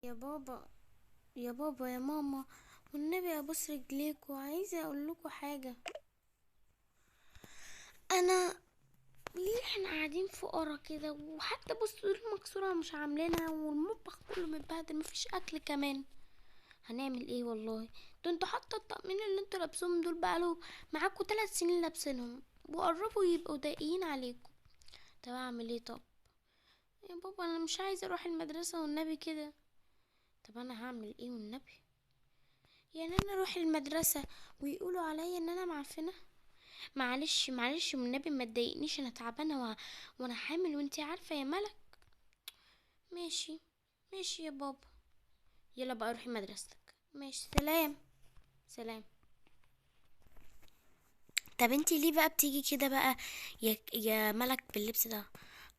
يا بابا يا بابا يا ماما، والنبي ابوس رجليكوا، عايزه اقول لكم حاجة. انا ليه احنا قاعدين فقرا كده؟ وحتى بصوا المكسورة مش عاملينها، والمطبخ كله متبهدل، مفيش اكل كمان. هنعمل ايه والله؟ ده انتوا حتى الطقمين اللي انتوا لابسينهم دول بقالهم معاكوا 3 سنين لابسينهم، وقربوا يبقوا ضايقين عليكم. طب اعمل ايه؟ طب يا بابا انا مش عايزه اروح المدرسة والنبي كده. طب انا هعمل ايه والنبي؟ يعني انا اروح المدرسة ويقولوا عليا ان انا معفنه؟ معلش معلش والنبي ما تضايقنيش، انا تعبانة وانا حامل وانتي عارفه يا ملك. ماشي ماشي يا بابا، يلا بقى روحي مدرستك. ماشي، سلام سلام. طب انتي ليه بقى بتيجي كده بقى يا ملك باللبس ده؟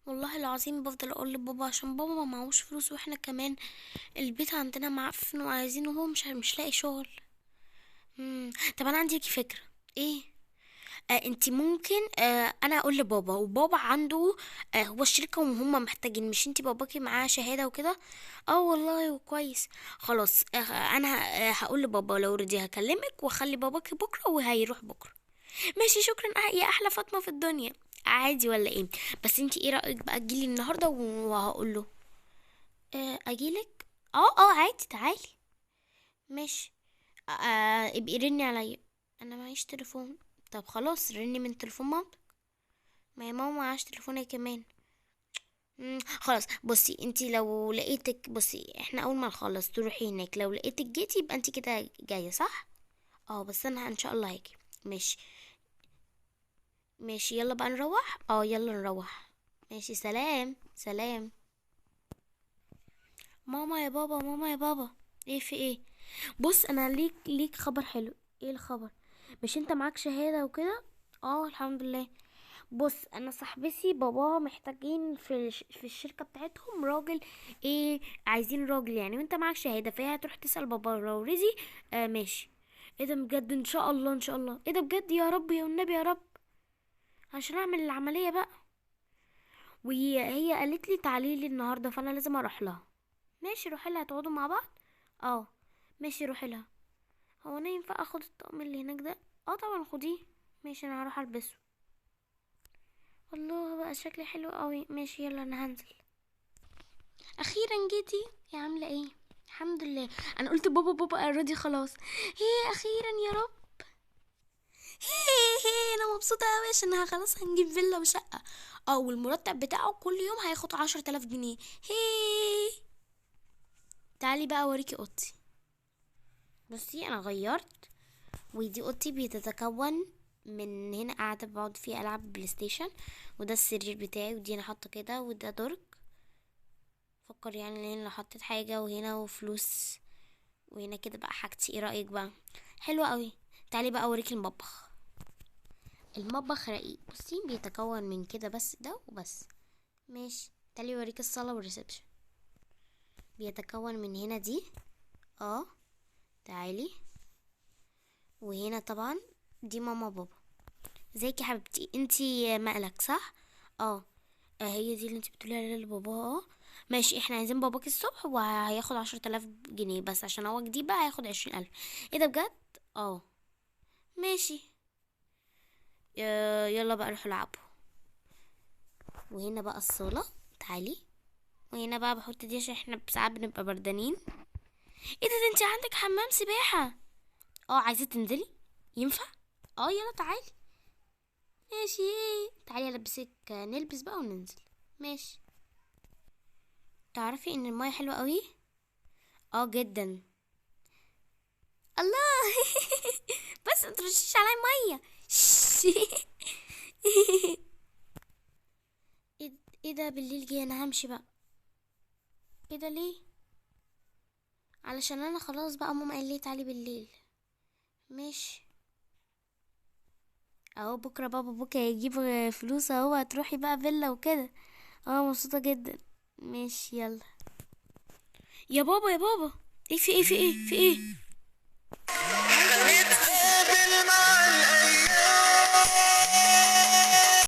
والله العظيم بفضل اقول لبابا عشان بابا ما معهوش فلوس، واحنا كمان البيت عندنا معفن وعايزينه، وهو مش لاقي شغل. طب انا عندي ليكي فكرة. ايه؟ انتي ممكن، انا اقول لبابا، وبابا عنده، هو الشركة وهم محتاجين، مش انتي باباكي معاه شهادة وكده؟ والله وكويس. خلاص، انا هقول لبابا، لو رضي هكلمك واخلي باباكي بكره وهيروح بكره. ماشي، شكرا يا احلى فاطمة في الدنيا. عادي ولا ايه؟ بس انتي ايه رايك بقى تجيلي النهارده وهقول له؟ اجيلك؟ عادي، تعالي. ماشي. ابقي رني عليا، انا معيش تليفون. طب خلاص رني من تليفون مامتك، ما هي ماما معهاش تليفون هي كمان. خلاص بصي، انتي لو لقيتك، بصي احنا اول ما نخلص تروحي هناك، لو لقيتك جيتي يبقى انتي كده جاية صح؟ بس انا ان شاء الله هاجي. ماشي ماشي، يلا بقى نروح. يلا نروح. ماشي، سلام سلام. ماما يا بابا، ماما يا بابا. ايه في ايه؟ بص انا ليك خبر حلو. ايه الخبر؟ مش انت معاك شهادة وكده؟ الحمد لله. بص انا صاحبتي باباها محتاجين في الشركة بتاعتهم راجل، ايه عايزين راجل يعني، وانت معاك شهادة، فهي هتروح تسأل بابا لو رضي. ماشي. ايه ده بجد؟ ان شاء الله ان شاء الله. ايه ده بجد؟ يا رب يا النبي يا رب، عشان اعمل العملية بقى. وهي قالت لي تعالي لي النهارده، فانا لازم اروح لها. ماشي روحي لها، تقعدوا مع بعض. ماشي روحي لها. هو انا ينفع اخد الطقم اللي هناك ده؟ طبعا خديه. ماشي انا هروح البسه. الله بقى شكلي حلو قوي. ماشي يلا انا هنزل. اخيرا جيتي. يا عامله ايه؟ الحمد لله. انا قلت بابا، بابا راضي خلاص. هي اخيرا يا رب. هي هي انا مبسوطة قوي عشان خلاص هنجيب فيلا وشقه. والمرتب بتاعه كل يوم هياخد 10,000 جنيه. هي تعالي بقى اوريكي اوضتي. بصي انا غيرت، ودي اوضتي بتتكون من هنا قاعدة بقعد فيها العب بلاي ستيشن، وده السرير بتاعي، ودي انا حاطه كده، وده درج. فكر يعني هنا لو حطيت حاجة، وهنا وفلوس، وهنا كده بقى حاجتي. ايه رايك بقى؟ حلوة قوي. تعالي بقى اوريكي المطبخ. المطبخ رقيق، بصي بيتكون من كده بس، ده وبس. ماشي تعالي اوريكي الصاله والريسبشن. بيتكون من هنا دي، تعالي، وهنا طبعا دي ماما وبابا. ازيك يا حبيبتي؟ انتي مقلك صح؟ هي دي اللي انتي بتقولي عليها لبابا. ماشي، احنا عايزين باباك الصبح، وهياخد 10,000 جنيه بس عشان هو جديد بقى هياخد 20,000. ايه ده بجد؟ ماشي. يلا بقى روحوا العبوا. وهنا بقى الصالة، تعالي. وهنا بقى بحط دي عشان احنا ساعات بنبقى بردانين. ايه ده؟ ده انتي عندك حمام سباحة. عايزة تنزلي؟ ينفع؟ يلا تعالي. ماشي تعالي البسك، نلبس بقى وننزل. ماشي. تعرفي ان المية حلوة قوي؟ جدا. الله. بس ما ترشيش عليا مية. ايه ده؟ بالليل جه، انا همشي بقى. ايه ده ليه؟ علشان انا خلاص بقى ماما قال لي تعالي بالليل. ماشي. اهو بكره بابا بكره هيجيب فلوس اهو، هتروحي بقى فيلا وكده. مبسوطة جدا. ماشي يلا. يا بابا يا بابا، ايه في ايه؟ في ايه؟ في ايه؟